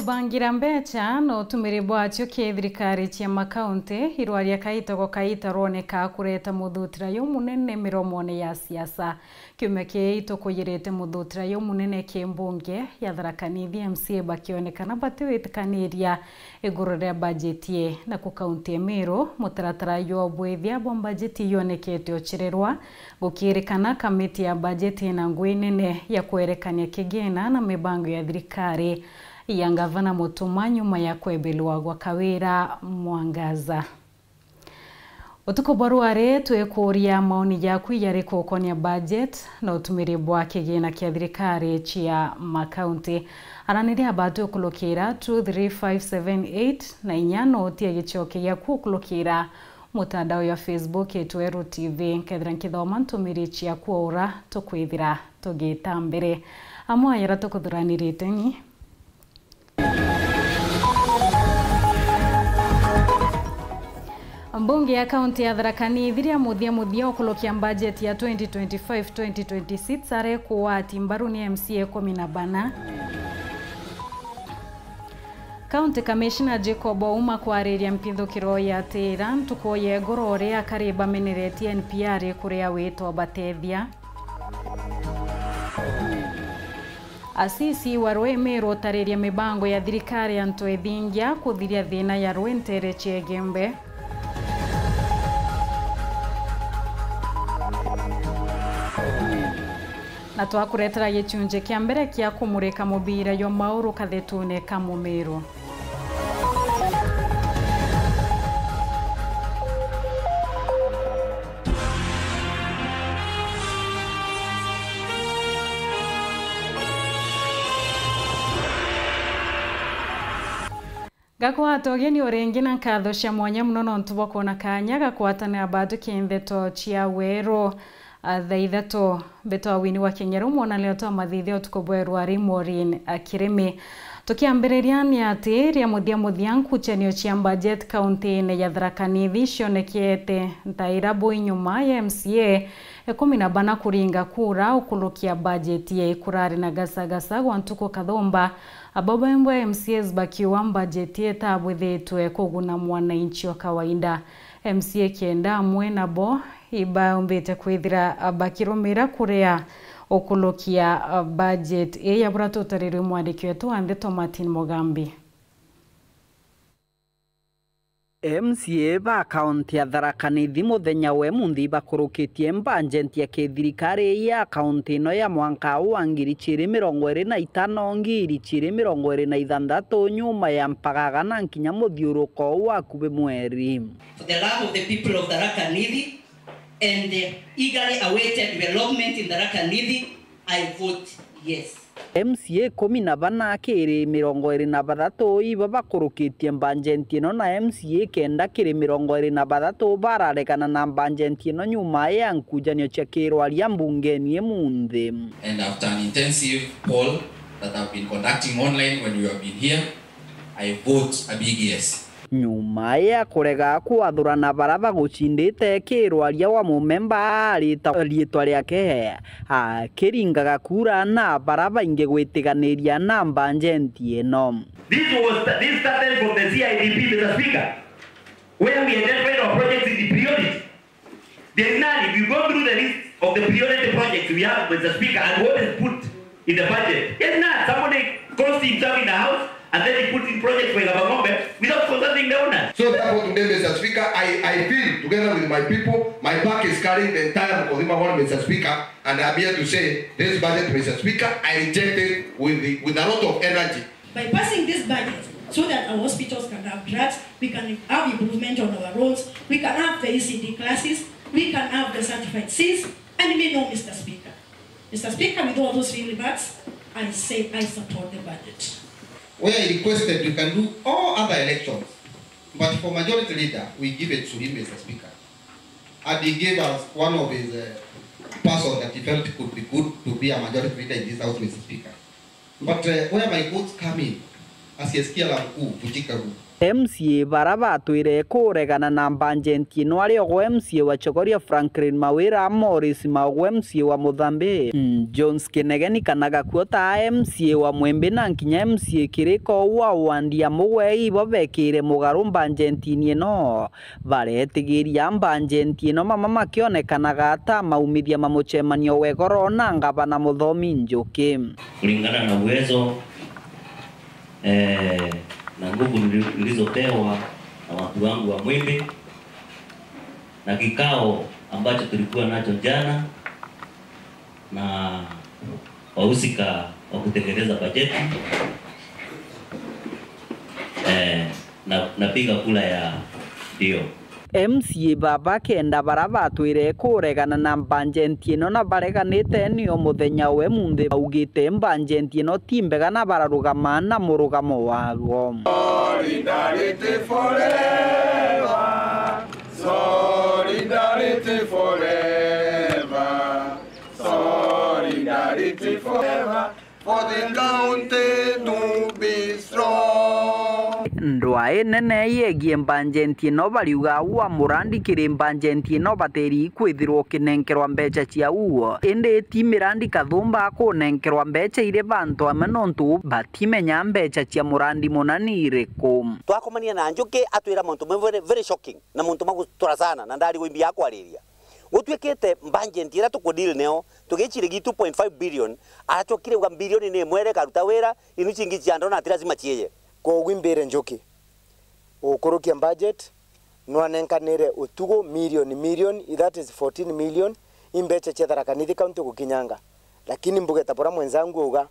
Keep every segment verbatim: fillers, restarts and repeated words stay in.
Bangira mbecha na utumiri bwacio ki thirikari cia makaunti, irwaria kaita gwa kaita rwoneka kureta muthutira jumunene miromone ya siasa. Kiumia kii itukuyirite muthutira jumunene ki mbunge ya Tharaka Nithi, M C A bakionekana batiwitikaniria iguru ria bajeti ii. Naku kaunti ya Meru, mutaratara jwa ubwithia bwa bajeti yonekete ucererwa, gukirikana kamiti ya bajeti ina ngui nene ya kwerekania kigina na mibango ya thirikari ya Ngavana Mutuma nyuma ya kwebelwa gwa Kawira Mwangaza. Utuku bwa rwari, twikuria maoni jaku jariku ukonia budget na utumiri bwa kigina kia thirikari cia makaunti. Araniria batu ukulukira two three five seven eight na inya, no utie gicoki giaku ukulukira mutandao ya Facebook itwe Eru T V. Nkethira nkithoma ntumiri ciaku o ura tukwithira tugita mbere. Amwe ayara tukuthuranirite ng'i. Mbunge ya kaunti ya Tharaka Nithi ria muthia muthia ukurukia mbajeti ya twenty twenty-five twenty twenty-six arekwa ati mbaru ni M C A ikumi na bana. County Commissioner Jacob Ouma kwariria mpithukiro ya Tira ntuku ya igoro uria akari bameneretie N P R kuria witwa batethia. Asisi wa Rwimiri utariria mibango ya thirikari antu ethingia kuthiria thina ya rwi ntere cia Igembe. Na twakuretera gicunji kia mbere kia kumurika mubira jwa mauru kathetune ka Mumiru. Ngakwata ugeni uringi na nkatho cia mwanya muno nontu bwa kwona kanya ga kwatana batu ki ndeto cia weru. A, thaa ithatu, Mbeto wa Winnie wa Kinyeru, mwonanio twa mathithia utuku bweru ari Maureen, a, Kirimi. Tukiambiriria ni ati, ria muthia muthia nkuchanio cia budget kaunti-ini ya Tharaka Nithi cionekete ntaira bui nyuma ya M C A ikumi na bana kuringa kura ukurukia budget ya ikurari na gasagasa gwa ntuku kathumba. Abo bembwe M C As bakiuga budget itabwithitwe kuguna mwananchi wa kawaida. M C A kenda amwe nabo ibaumbite kwithira bakirumira kuria ukurukia budget ii ya bura tutarirwe mwandiki wetu wa ndeto Martin Mugambi. M C A ba kaunti ya Tharaka Nithi muthenya wa umunthi bakurukitie mbajeti ya kithirikari ya kaunti ino ya mwanka wa ngiri igiri mirongo iri na itano, ngiri igiri mirongo iri na ithanthatu nyuma ya mpagaga na nkinya muthiuruko wa akubi mweri. For the love of the people of Tharaka Nithi and the eagerly awaited development in Tharaka Nithi, I vote yes. M C A ikumi na bana kiri mirongo iri na bathatu iba bakurukitie mbajeti ino, na M C A kenda kiri mirongo iri na bathatu bararegana na mbajeti ino nyuma ya nkujanio cia kirwaria mbungeni imunthi. And after an intensive poll that I've been conducting online when you have been here, I vote a big yes. Nyuma ya kurega kwathurana bara bagucindite, kirwaria wa mumemba arita riitwa riake akiringaga kura na bara baingi gwitiganiria na mbajeti ino. This was, this started from the C I D P, Mister Speaker, where we identified our projects in the priority. There is none. If you go through the list of the priority projects we have, Mister Speaker, and what is put in the budget, there's none. Somebody crossed himself in the house and then he put in projects for Igabang'ombe without consulting the owners. So therefore today, Mister Speaker, I, I feel together with my people, my back is carrying the entire Mukothima ward, Mister Speaker, and I'm here to say this budget, Mister Speaker, I reject it with the, with a lot of energy. By passing this budget, so that our hospitals can have drugs, we can have improvement on our roads, we can have the E C D classes, we can have the certified seats, and me know, Mister Speaker. Mister Speaker, with all those remarks, I say I support the budget. Where he requested, you can do all other elections, but for majority leader, we give it to him, Mister Speaker. And he gave us one of his, uh, person that he felt could be good to be a majority leader in this house, Mister Speaker. But, uh, where my votes come in, asiesikia la mkuu vujika huu. M C A bara batwire kuregana na mbanjenti ino ari ogwe M C A wa Chogoria Franklin Mawira, Morris Maogwe M C A wa Muthambi, Jones Kinegeni kana Gakuo ta M C A wa Mwembe na nkinya M C A Kiriko wa wandi ya Mugwe ibo bekire mugaru mbanjentini ino. Baretigiria mbanjenti ino mama makionekanaga ta maumithia ma mucemanio wa igoro na ngavana Muthomi Njuki. Kulingana na uwezo, eh, na nguvu nili-, nilizopewa na watu wangu wa Mwembe na kikao ambacho tulikuwa nacho jana na wahusika wa kutengeneza bajeti, eh, na, napiga kura ya ndio. M C A baba kenda bara batwire kuregana na mbanjenti ino na bareganite nio muthenya we munthi baugite mbanjenti ino ti mbega na bararugama na murugamo waguo. Solidarity forever. Solidarity forever. Solidarity forever. For the county to be strong. Ndwaa inene yegie mbanjenti ino bariuga wa murandi kiri mbanjenti ino bateri kwithirwa ukinenkerwa mbecha cia uo, indi ti mirandi kathumba kunenkerwa mbecha iri bantu amwe nontu batimenya mbecha cia murandi munani iriku. Twakomania na Njuki atwira mantu mamwe very, very shocking na mantu magutura sana na ndarigwa imbi ya kwariria. Gutwikite mbanjenti iria tukudeal neo, tugicirigi two point five billion, aracokire uga mbilioni ni imwe iri ikaruta wira, inu cingi cia ndona ati lazima ciije. Kwogu imbire Njuki, ukurukia budget, nwanenkanire utugu million, million, that is fourteen million, imbecha cia Tharaka Nithi County gukinyanga. Lakini mbuge ta bura mwenzangu auga,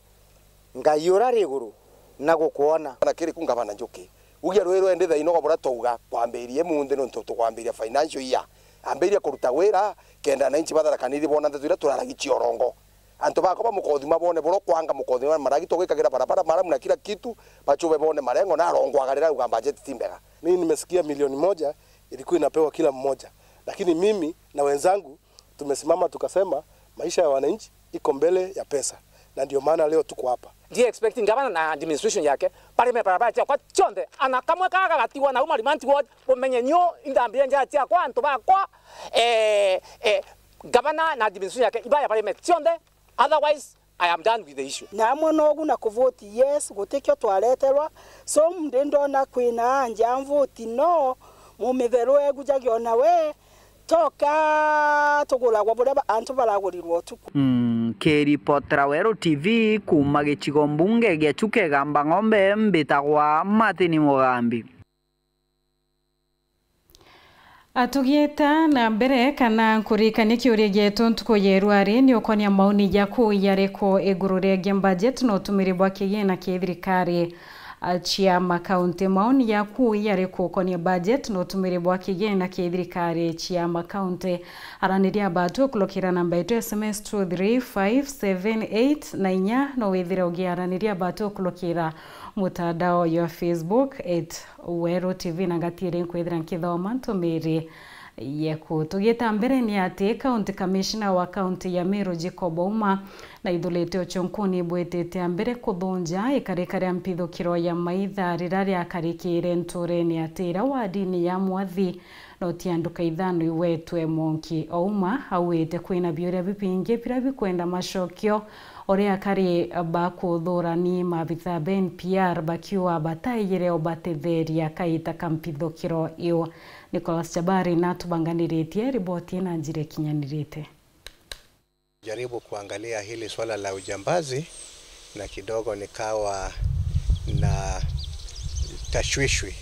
Ngai ura ari iguru na gukwona. Na kiri ku ngavana Njuki, ugia rwi rwendi thaino bura twauga kwambiria imunthi nontu tukwambiria financial year. Ambiria kuruta wira kenda ananchi ba Tharaka Nithi bona ndeto iria turaragia cia urongo. Antu bakwa ba Mukothima bone bura kwanga Mukothima maragi tugwikagira barabara, maramu na kila kitu, bachube bone marengo na arongo agarira uga budget ti mbega. Mimi nimesikia milioni moja ilikuwa inapewa kila mmoja, lakini mimi na wenzangu tumesimama tukasema maisha ya wananchi iko mbele ya pesa, na ndio maana leo tuko hapa. Ndi expecting gavana na administration yake barime barabara ciakwa cionthe, ana kamwe kaga gagatigwa nau Marimanti ward, bumenye nio indambire njara ciakwa, antu bakwa, eh, eh, gavana na administration yake ibaya barime cionthe, otherwise I am done with the issue. Na amwe nogu na kuvoti yes, gutikio twareterwa, so ndi ndona kwina anja mvoti no, mumitheru egujagia ona we, toka tuguragwa buria ba-, antu baragurirwa utuku. Mm, kiripotera Weru T V kuuma gicigo mbunge gia Chuka Igamba Ng'ombe, mbitagwa Martin Mugambi. Atugiita na mbere kana nkurikania kiuria gietu ntuku ya irwari ni ukonia mauni jaku yariku iguru riegie budget na utumiri bwa kigina kia thirikari cia makaunti. Mauni jaku yariku ukonia budget na utumiri bwa kigina kia thirikari cia makaunti? Araniria batu ukulukira namba yetu S M S two three five seven eight na inya no withire ugiaraniria batu ukulukira mutandao jwa Facebook at Weru T V na ngatiiri nkwithira nkithoma ntumiri yeku. Tugiita mbere ni ati County Commissioner wa County ya Meru Jacob Ouma naithurite uchunkuni bwitite a mbere kuthunja ikarika ria mpithukiro ya maitha riria riakarikire nturene ya Tira wadini ya Mwathi, noti ya nduka ithano iwetwe Mwanki. Ouma auite kwina biuria bibingi biria bikwenda macokio, uria akari bakuthurani maabitha ba N P R bakiuga bataijire ubatetheria kaita ka mpithukiro iu. Nicholas Jabari natubanganiritie riboti ii na njira ikinyanirite. Jaribu kuangalia hili swala la ujambazi na kidogo nikawa na tashwishwi,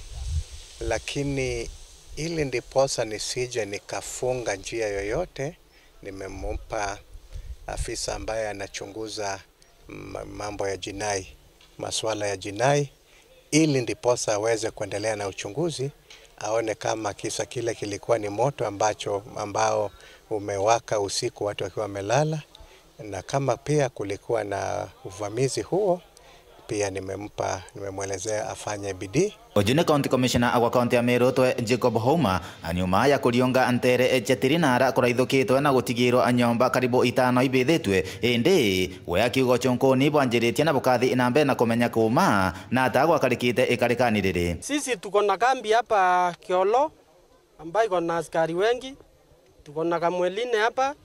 lakini ili ndiposa nisije nikafunga njia yoyote, nimempa afisa ambaye anachunguza ma-, mambo ya jinai, masuala ya jinai, ili ndiposa aweze kuendelea na uchunguzi, aone kama kisa kile kilikuwa ni moto ambacho, ambao umewaka usiku watu wakiwa wamelala, na kama pia kulikuwa na uvamizi huo, pia nimempa, nimemwelezea afanye bidii. Uju ni County Commissioner agwa kaunti ya Meru twe Jacob Houma, nyuma ya kuriunga ntere cia tiri na ara kuraithukitwe na gutigirwa nyomba karibu itano ibithitwe, indi we akiuga ucunkuni bwanjiritie na bukathi na mbere na kumenya kuuma na ata gwakarikite ikarikani riri. Sisi tuko na kambi hapa Kiolo ambayo iko na askari wengi. Tuko na Kamweline hapa.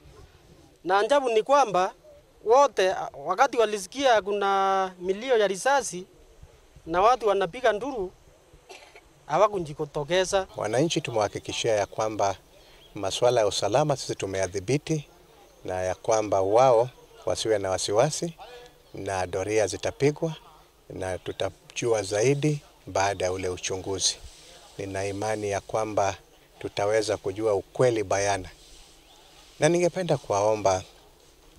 Na ajabu ni kwamba wote, wakati walisikia kuna milio ya risasi na watu wanapiga nduru, hawakujitokeza. Wananchi tumewahakikishia ya kwamba masuala ya usalama sisi tumeyadhibiti na ya kwamba wao wasiwe na wasiwasi na doria zitapigwa na tutajua zaidi baada ya ule uchunguzi. Nina imani ya kwamba tutaweza kujua ukweli bayana. Na ningependa kuwaomba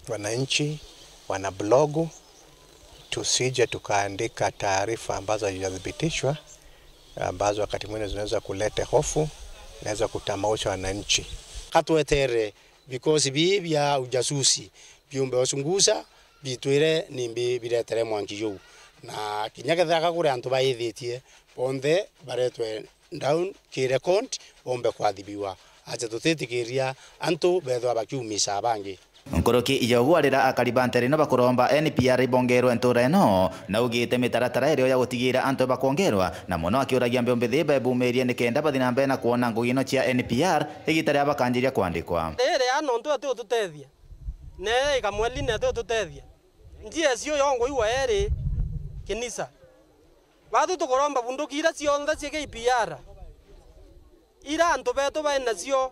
wananchi, wana blogu, tusije tukaandika taarifa ambazo hazijathibitishwa, ambazo wakati mwingine zinaweza kuleta hofu, zinaweza kutamausha wananchi. Katwetere vikosi bii bia ujasusi biumbe uchunguza, bitwire nimbi biretere mwanki juu. Na kinya kethira ka kuri antu baithitie, bonthe baretwe down ki record, bombe kwathibiwa. Acha tutitikiria antu bethwa bakiumisa bangi. Nkuruki ya ugwarira akari ba ntere ino bakuromba N P R ibongerwe ntura ino, na augite mitaratara irio ya gutigira antu bakwongerwa, na mono akiuragia mbeumbithi bebumirie nikenda bathi na mbere na kwona ngugi ino cia N P R igita riria bakanjiria kwandikwa. Riri ano ntu ati ututethia. Neye ikamweli nete ututethia. Njia cio yongo iwa eri kinisa. Bathu tukuromba bunduki ira cionthe cia K P R. Ira antu betu bai nacio.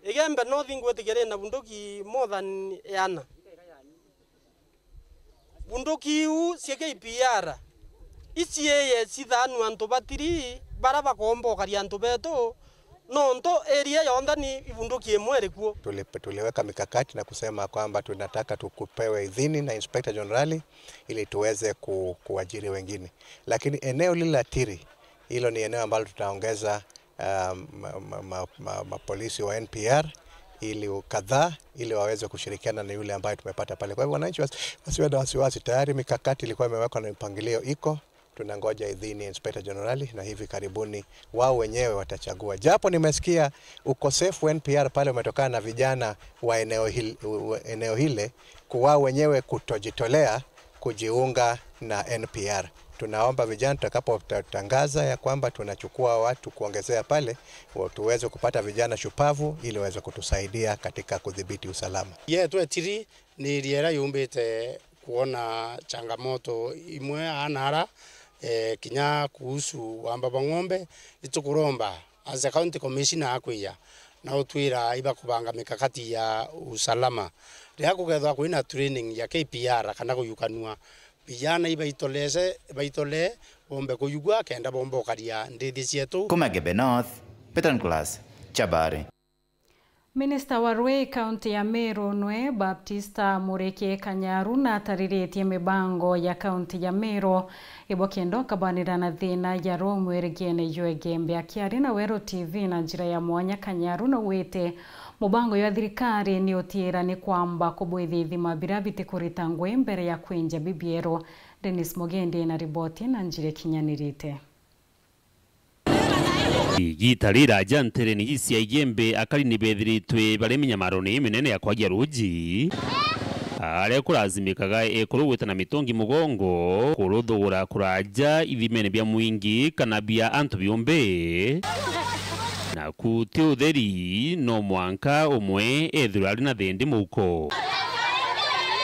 Igembe no thingwitikia ri na bunduki more than ana. Bunduki iu cia K P R iciiye cithanua antu batiri bara bakomba ukaria antu betu, nontu area yonthe ni ibunduki imwe iri kuo. Tuli-, tuliweka mikakati na kusema kwamba tunataka tukupewe idhini na Inspector General ili tuweze ku-, kuajiri wengine. Lakini eneo lile la Tiri, hilo ni eneo ambalo tutaongeza um, ma, ma, ma, ma, mapolisi wa N P R ili u-, kadhaa ili waweze kushirikiana na yule ambaye tumepata pale. Kwa hivyo wananchi wasi-, wasiwe na wasiwasi, tayari mikakati ilikuwa imewekwa na mipangilio iko, tunangoja idhini ya Inspector General na hivi karibuni wao wenyewe watachagua. Japo nimesikia ukosefu wa N P R pale umetokana na vijana wa eneo hil-, u-, u-, eneo hile, ku-, wao wenyewe kutojitolea kujiunga na N P R. Tunaomba vijana, tutakapotangaza ya kwamba tunachukua watu kuongezea pale, wa-, tuweze kupata vijana shupavu ili waweze kutusaidia katika kudhibiti usalama. Yetwe Tiri ni area iria yumbite kuona changamoto imwe ana ara, eh, kinya kuhusu wamba bwa ng'ombe, itukuromba as a county commissioner akwiya na utwira ibakubanga mikakati ya usalama. Riria kugethwa kwina training ya K P R kana kuyukanua, vijana ibaitolese, baitole bombe kuyugua kenda bomba ukaria ndithi cietu. Kuma Gebe North, Peter Nicholas, Chabari. Minista wa rui kaunti ya Meru nwe Baptista Muriki Kanyaru natariritie mibango ya kaunti ya Meru ibo kenda ukabanira na thina ya ruu mwirigiene jwa Igembe. Akiaria na Weru T V na njira ya mwanya, Kanyaru naugite mubango jwa thirikari ni utiira ni kwamba kubwithia ithima biria bitikurita ngui mbere ya kwinja bibieru. Dennis Mugendi na riboti na njira ikinyanirite. Igita riraja ntereni cia Igembe, akari ni bethiritwe bari minyamarone iminene ya kwagia ruuji, aria kurazimikaga ekuru gwita na mitungi mugongo kuruthugura kuraja ithimene bia mwingi kana bia antu biumbe. Na ku ti utheri, no mwanka umwe ethirwe ari na thendi muuko.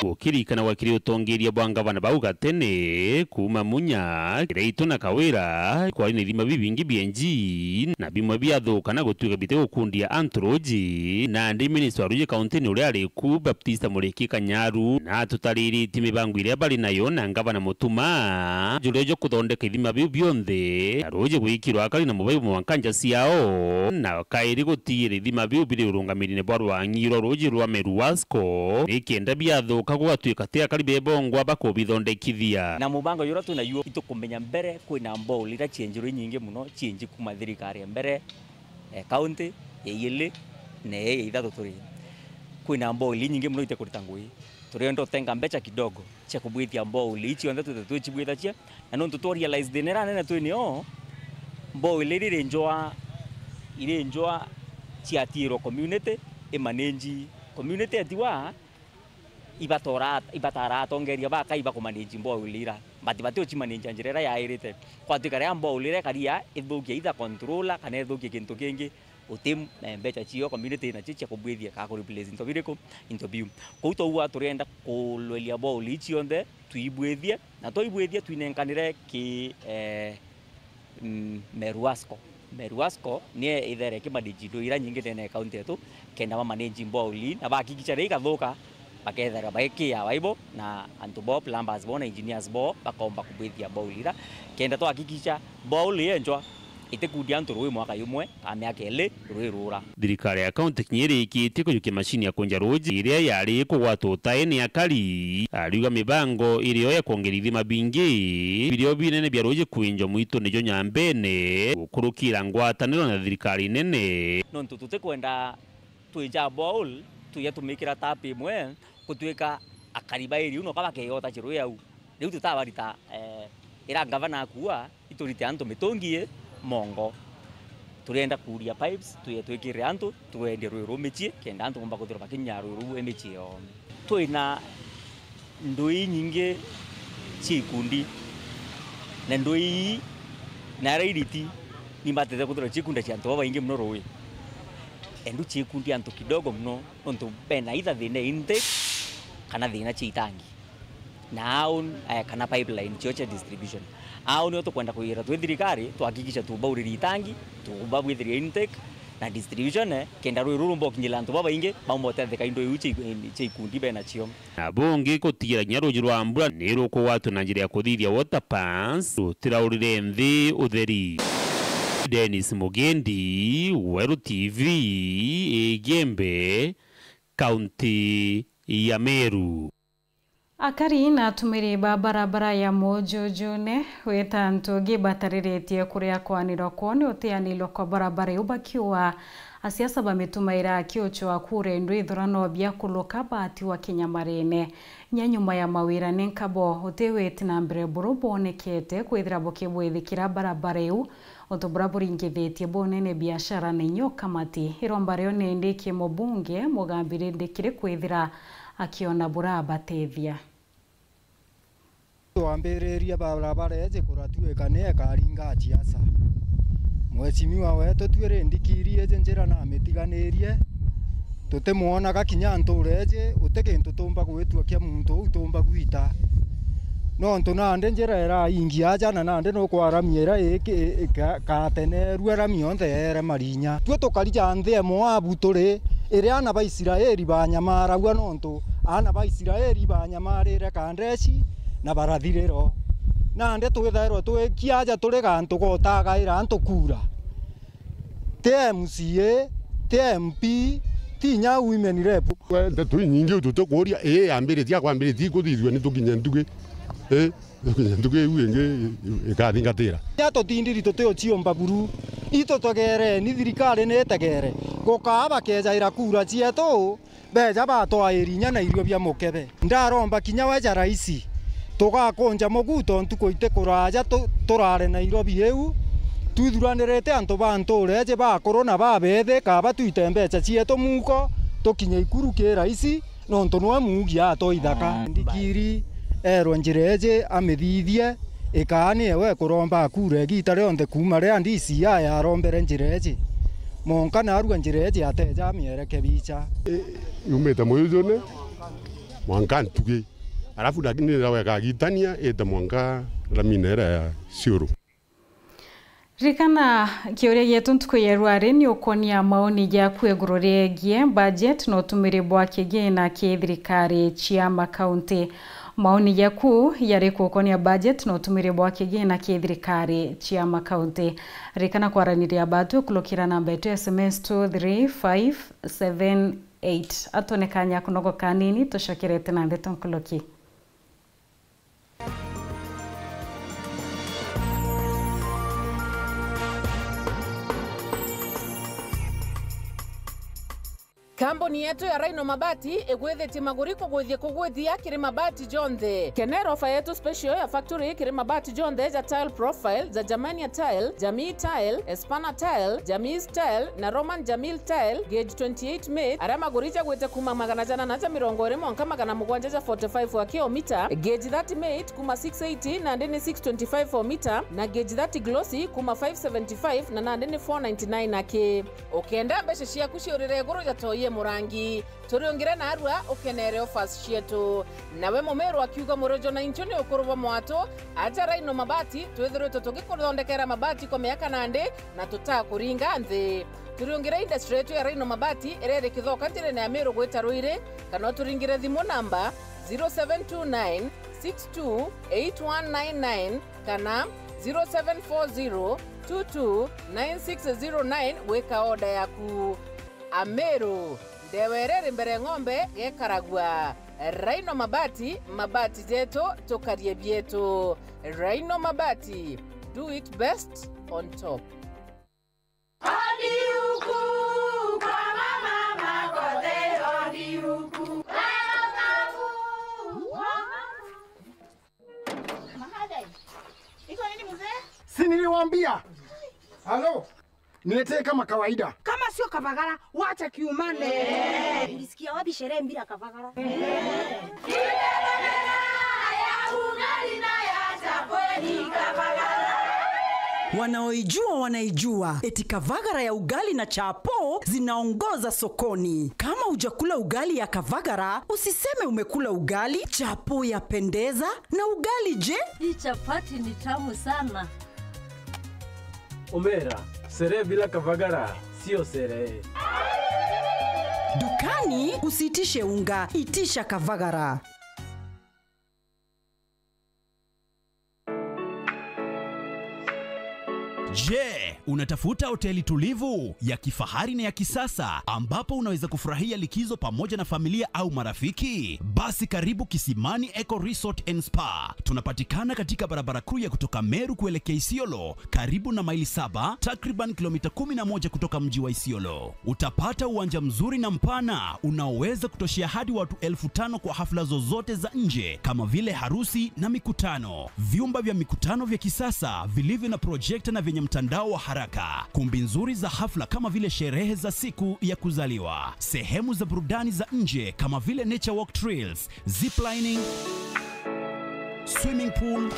Gukirikanagwa kiri utongeria bwa ngavana bau gatene, kuuma Munya, Kiraitu na Kawira, kwari na ithima bibingi bienji, na bimwe biathuka na gutuika bitigukundia antu ruuji. Nandi minista wa ruuji kauntini uria ari ku, Baptista Muriki Kanyaru, na atutariritie mibango iria bari nayo na ngavana Mutuma, juria jo kuthondeka ithima biu bionthe, na ruuji gwikirwa akari na mubaibu mwanka nja ciao, na kairi gutigira ithima biu biri urungamirine bwa rwang'i rwa ruuji rwa Meru Wasco, nikenda biathuka gugatuika ti akari bebongwa bakubithondekithia. Na mubango juria twina juo, itukumenya mbere kwina mbouli iria cienjirwe inyingi muno, cienji kuma thirikari ya mbere, eh, county ya iili na ii ya ithatu turi. Kwina mbouli inyingi muno itekurita ngui. Turienda utenga mbecha kidogo cia kubwithia mbouli ici cionthe twithe twicibwithacia, na nontu twa realize thina iria nene twi nio, Mbowe iria iri njwa, iri njwa ciatiirwa community, imanage community etiwa ibatora, ibatara atongeria ba Kai bakumanage mbowe ira, but bati ucimanage njira iria yairite. Kwatuika riria mbowe ira ikaria ithukia either controller kana ithukie kintu kingi, uti, eh, mbeca cio community nacio cia kubwithia kana ku replace into biriku, into biu. Kou twauga turienda kulweria mbowe ii cionthe tuibwithie, na twaibwithia twinenkanire ki, eh, mm, Meru Wasco. Meru Wasco nie ithere ikimanage indo ira nyingi ndene ya kaunti yetu, kenda bamanage mbowe ii na bahakikicha riria ikathuka, bakethera baikia baibo na antu bo, plumbers bo na engineers bo bakomba kubwithia mbowe ira, kenda twahakikicha mbowe ii yenjwa itikundia antu rui mwaka jumwe kana miaka iri rui rura. Thirikari ya kaunti kinya irikitie kujukia macini ya kunja ruji iria yari kugwatwa utai ni akari. Ariuga mibango irio ya kwongerithia mabingi birio binene bia ruji kwinjwa mwitune jwa Nyambene gukurukira ngwataniro na thirikari nene. Nontu tutikwenda twinja borehole, twija tumikira tap imwe, gutuika akari ba area iu noka bakeyota chirui au. Riu tutabarita, eh, ira ngavana akua, iturite antu mitungi i mongo. Turienda kuuria pipes, twije twikirire antu, twendie rui ru micii, kenda antu bomba kwithirwa bakinyia rui ruu i micii yoo. Twina ndui inyingi cia ikundi, na ndui ii na aria iriti, ni mbatete kwithirwa ciikundia cia antu babaingi mono rui. Endu ciikundia antu kidogo mono, nontu bena either thina ya intake kana thina cia itangi. Na au, eh, kana pipeline cio cia distribution. Au nio tukwenda kuigira twi thirikari, twahakikisha tubauriria itangi, tubabwithiria intake na distribution, eh, kenda rui ruru rumba gukinyira antu babaingi, baumba gutetheka indo iu cia iku-, cia ikundi benacio. Na bungi gutigira kinya ruji rwa mbura ni rukugwatwa na njira ya kuthithia water pans, rutiraurire nthi utheri. Dennis Mugendi, Weru T V, Igembe, kaunti ya Meru. Akari na atumiri ba barabara ya Mujujune wita ntugi batariritie kuria kwanirwa kwoo ni utianirwa kwa barabara iu, bakiuga asiasa bamitumaira akiuchwa kura indu ithurano bia kuluka baatiwa kinyamarine. Nya nyuma ya mawira ni nkabo uti witi na mbere buru bwonekete kwithira bukibwithikira barabara iu, untu buria buringithitie bunene biashara na inya ukamati. Iromba rio nindi ki mubunge Mugambi rindi kiri kwithira akiona burabatethia. Twambiririe barabara iji kuratuika ni ikaringa siasa. Mheshimiwa wetu twi rindi kiri iji njira namitiganirie, tutimwonaga kinya ntura iji, uti kintu tumba gwitua kia muntu uu tumba gwita. Nontu nandi njira iraingi aja na nandi nukwaramia ira iki-, ika-, ikatenerua rami yonthe yere marinya. Twi tukarija nthi e Moabu turi, iria aana ba Israeli banyamaragua nontu aana ba Israeli banyamarire Kadeshi na barathiriro. Nandi twithairwe twikia aja turi gantu gotagaira antu kura. Ti M C A, ti M P, ti inya women rep. We, nteto inyingi u tutikuuria, ii yambiritie akwambiritie ikuthithua ni tukinye ntugi. Ii, tukinye ntugi iu ingi ikathingatira. Nya tutindiri tutiuciumba buru. Itu tegereni, thirikari ni itegere. Gukaa bakejaira kura cietu, beja batwairi inya na irio bia mukebe. Ndaromba kinya we ja raisi, tugakunja muguto ntuku iti kuraja tu-, turare Nairobi iu, twithuranirite antu ba ntuura iji bakuru na babethi, kaba twite mbeca cietu muko, tukinye ikuru ki raisi, nontu niwe muugi atwa ithaka. Mm. Ndikiri erwe njira iji amithithie, ikaa ni ewe ekuromba kura igiita rionthe kuuma riria D C I yarombere njira iji. Monka naarua njira iji ateja amierekebicha. I-, yumite Muyujune mwanka Ntugi. Alafu lakini niragwa ikagitania ite mwanka ramine iria ya Ciuru. Ririkana, kiuria gietu ntuku ya rwari ni ukonia maoni jaku iguru riegie budget na utumiri bwa kigina ki thirikari cia makaunti. Maoni jaku jari kukonia budget na utumiri bwa kigina ki thirikari cia makaunti. Ririkana kwaraniria batu ukulukira namba yetu ya S M S two three five seven eight. Atone kanya kunogoka kanini, tucokerete na ndeto nkuluki. Kambuni yetu ya Rhino Mabati igwithitie maguri kugwithia kugwithia kiri mabati jonthe. Kenera ofa yetu special ya factory kiri mabati jonthe ja tile profile, ja Germania tile, Jamii tile, Espana tile, Jamii tile na Roman Jamil tile, gauge twenty-eight made, aria maguri jagwite kuma magana jana na ja mirongo iri mwanka magana mugwanja ja forty-five wa kilomita, gauge thirty made kuma six eighty nandi ni six twenty-five o mita, na gauge thirty glossy kuma five seventy-five na nandi ni four ninety-nine aki. Ukenda mbeca ciaku ciurire iguru ja toyi e murangi, turiungire narua ukenere offers cietu. Nawe Mumiru akiuga, Murojo na inchu ni ukuru bwa mwatu, aja Rhino Mabati, twithiritwe tugikuthondekera mabati kwa miaka nandi na tutakuringa nthi. Turiungire industry yetu ya Rhino Mabati iria iri Kithoka njirene ya Miru gwita Ruiri, kana uturingire thimu namba zero seven two nine six two eight one nine nine kana zero seven four zero two two nine six zero nine gwika order yaku. Ameru, ndewa iria iri mbere ng'ombe gekaragua. Rhino Mabati, mabati jetu, tukarie bietu. Rhino Mabati, do it best on top. Odi huku kwa mama Makothe, odi huku. Mahadai. Iko nini mzee? Si niliwaambia? Halo? Niletee kama kawaida. Kama sio Kavagara, wacha kiumane. Ulisikia wapi sherehe bila Kavagara? Wanaoijua wanaijua, eti Kavagara ya ugali na chapo zinaongoza sokoni. Kama hujakula ugali ya Kavagara, usiseme umekula ugali. Chapo ya pendeza, na ugali je? Hii chapati ni tamu sana. Omera, sherehe bila Kavagara sio sherehe. Dukani usiitishe unga, itisha Kavagara. Je, unatafuta hoteli tulivu, ya kifahari na ya kisasa ambapo unaweza kufurahia likizo pamoja na familia au marafiki? Basi karibu Kisimani Eco Resort and Spa. Tunapatikana katika barabara kuu ya kutoka Meru kuelekea Isiolo, karibu na Maili Saba, takriban kilomita kumi na moja kutoka mji wa Isiolo. Utapata uwanja mzuri na mpana unaoweza kutoshea hadi watu elfu tano kwa hafla zozote za nje kama vile harusi na mikutano. Vyumba vya mikutano vya kisasa vilivyo na projekta na vyenye mtandao wa haraka. Kumbi nzuri za hafla kama vile sherehe za siku ya kuzaliwa. Sehemu za burudani za nje kama vile nature walk trails, ziplining, swimming pool,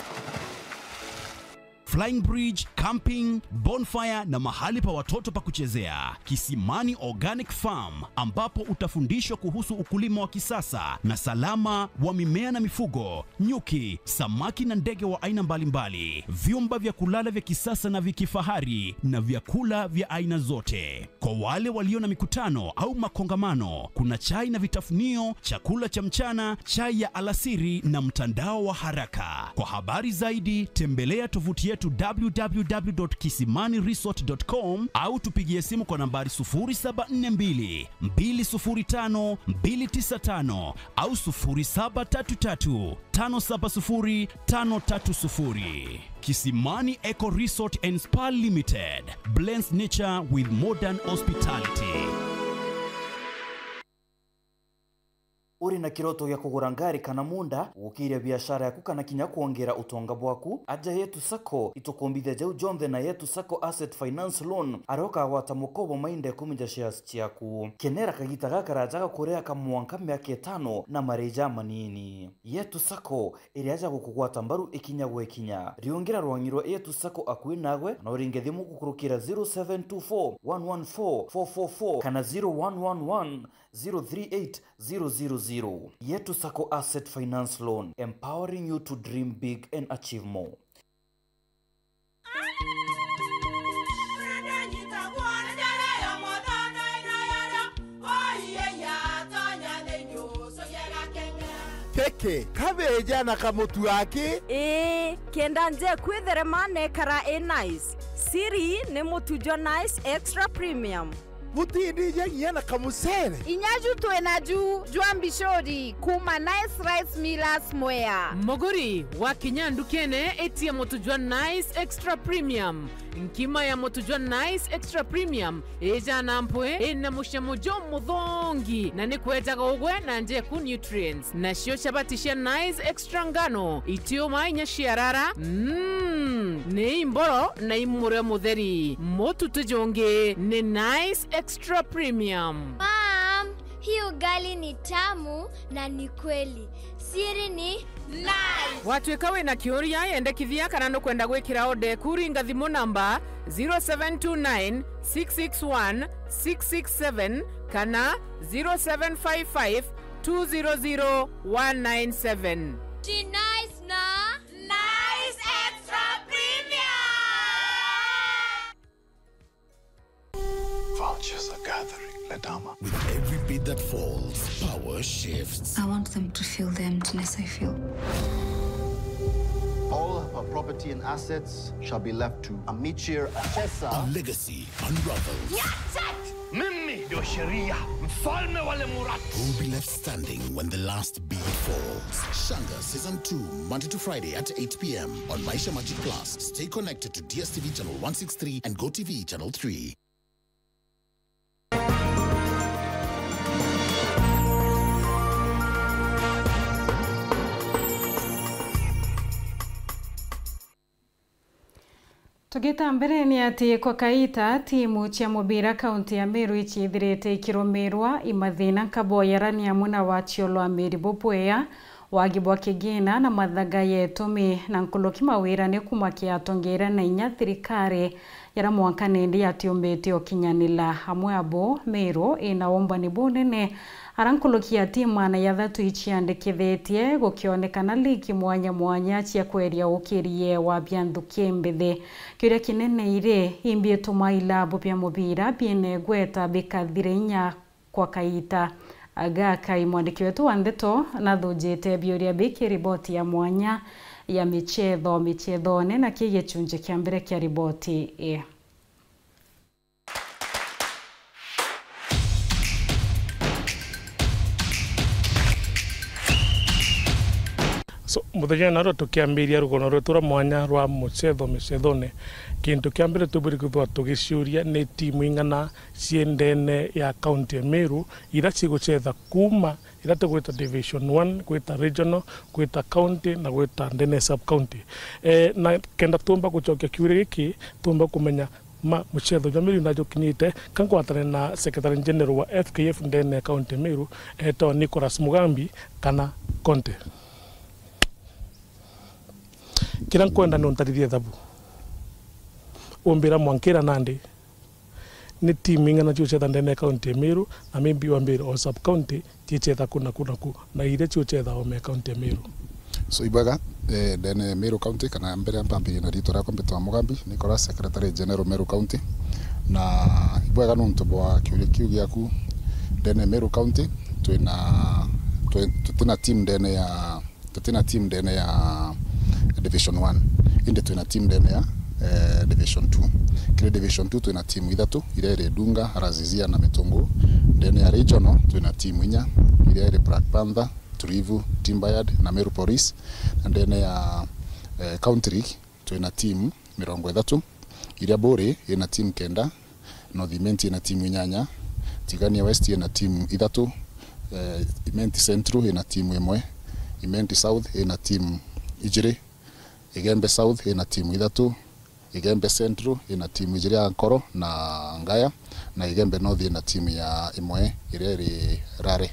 flying bridge, camping, bonfire na mahali pa watoto pa kuchezea. Kisimani Organic Farm, ambapo utafundishwa kuhusu ukulima wa kisasa na salama wa mimea na mifugo, nyuki, samaki na ndege wa aina mbalimbali, vyumba vya kulala vya kisasa na vya kifahari na vyakula vya aina zote. Kwa wale walio na mikutano au makongamano, kuna chai na vitafunio, chakula cha mchana, chai ya alasiri na mtandao wa haraka. Kwa habari zaidi, tembelea tovuti yetu w w w dot kisimani resort dot com au tupigie simu kwa nambari sufuri saba nne mbili, mbili sufuri tano, mbili tisa tano au sufuri saba tatu tatu, tano saba sufuri, tano tatu sufuri. Kisimani Eco Resort and Spa Limited blends nature with modern hospitality. Uri na kiroto gia kugura ngari kana munda, gukiria biashara yaku kana kinya kwongera utonga bwaku? Aja Yetu Sacco, itukumbithia jau jonthe na Yetu Sacco Asset Finance Loan, aria ukagwata mukobo mainda ikumi ja shares ciaku. Kenera kagita gakaraja gakuria ka mwanka miaka itano na marii jamanini. Yetu Sacco, iria ja gukugwata mbaru ikinya gwa ikinya. Riungira rwangi rwa Yetu Sacco akui nagwe, na uringe thimu gukurukira zero seven two four, one one four, four four four kana zero one one one, zero three eight, zero zero zero. Yetu Sacco Asset Finance Loan, empowering you to dream big and achieve more. Keke, kabeja na kamutu aki? Ii, kenda nje kwithere manekara i nice. Siri ni mutu jwa Nice Extra Premium. Butindija nginya na kamucere. Inya ju twina ju jwa mbicuri kuma Nice Rice Millers Mwea. Muguri, wakinya ndukene, itia mutu jwa Nice Extra Premium. Nkima ya mutu jwa Nice Extra Premium ijana mpwi, ina mucamo jumuthongi, na ni kwejaga ugwe na njeku nutrients. Nacio chabati cia Nice Extra ngano, itiuma inya ciarara, mm, ni imboro na imurio mutheri. Mutu ti jungi, ni Nice Extra Premium. Mom, hii ugali ni tamu na ni kweli. Siri ni Nice. Watuika wina kiuria, yendekithia kana nukwenda gwikira order eku, ringa thimu namba zero seven two nine six six one six six seven kana zero seven five five two zero zero one nine seven. Ji Nice na Nice Extra Premium. Vultures are gathering, Ledama. With every beat that falls, power shifts. I want them to feel the emptiness I feel. All of her property and assets shall be left to Amichir Achesa. A legacy unravels. Mimi ndio sheria, mfalme wa Lemurati. Who will be left standing when the last beat falls? Shanga Season two, Monday to Friday at eight p m on Maisha Magic Plus. Stay connected to D S T V channel one six three and Go T V channel three. Tugita mbere, ni ati kwa kaita timu cia mubira kaunti ya Meru iciithirite ikirumirwa i mathina nkaboyarani amwe na wachiolo wa Meri bubwea, wagi bwa kigina na mathaga ya itumi na nkuruki mawirane kuma kiatongeera na inya thirikari, yara mwanka nindi yatiumbite ukinyanila. Amwe abo, Meru ina umbani bunene, ara nkuruki ya timu ana ya thatu iciandikithitie, gukionekana liki mwanya mwanya cia kweria ukirie wa bianthuki mbithi. Kiuria kinene iri, imbi ituma ilabu bia mubira biene gweta bikathire inya kwa kaita gaka? I mwandiki wetu wa ndeto nathujite biuria biki riboti ya mwanya ya michetho michethoone, na ki gicunji kia mbere kia riboti ii. So, muthenya narua tukiambiria rugono rwetu rwa mwanya rwa muchetho micethone, kintu kia mbere tubwiri kwithirwa tugiciuria ni timu ing'ana cii ndene ya kaunti ya Meru, ira cigucetha kuuma ira tugwita division one, gwita regional, gwita county na gwita ndene ya sub county. Eh, na kenda tumba gucokia kiuria giki, tumba kumenya ma mucetho jwa Meru najukinyite, ka ngwatane na Secretary General wa F K F ndene ya county ya Meru, etwa Nicholas Mugambi kana Conte. Kira nkwenda ni untarithie thabu. Umbira mwankira nandi ni timu ing'ana ciucetha ndene ya county ya Meru, na maybe wambire o sub county, ciicetha ku na ku na ku, na iria ciucetha o me county ya Meru. So, ibwega, eh, ndene ya Meru County, kana mbere mpambirie na ritwa riakwa mbitwa Mugambi Nicholas, Secretary General Meru County. Na ibwega nontu bwa kiuria kiu giaku, ndene ya Meru County, twina, twi-, tutina team ndene ya tutina team ndene ya Division one, indi twina team ndene ya, eh, Division two. Kiri Division two twina team ithatu, iria iri Dunga, Razizia na Mitungu. Ndene ya Regional twina team inya, iria iri Black Panther, Tulivu, Timber Yard na Meru Police. Na ndene ya, eh, County League twina team mirongo ithatu, iria Buuri ina team kenda, North Imenti ina timu inyanya, Tigania West ina timu ithatu, eh, Imenti Central ina timu imwe, Imenti South ina timu ijiri, Igembe South ina timu ithatu, Igembe Central ina timu ijiri ya Nkoro na Ngaya, na Igembe North ina timu ya imwe iria iri Rare.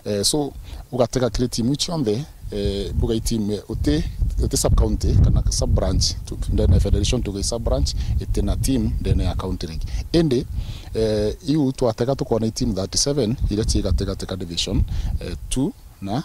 Eh, so, ugatega kiri timu iu cionthe, eh, mbuga i timu, eh, uti, uti sub county kana sub branch, tu-, ndene ya federation tuge i sub branch, itina team ndene ya county league. Indi, eh, iu twatega tukona i timu thirty-seven iria cii gatigati ka division, eh, two na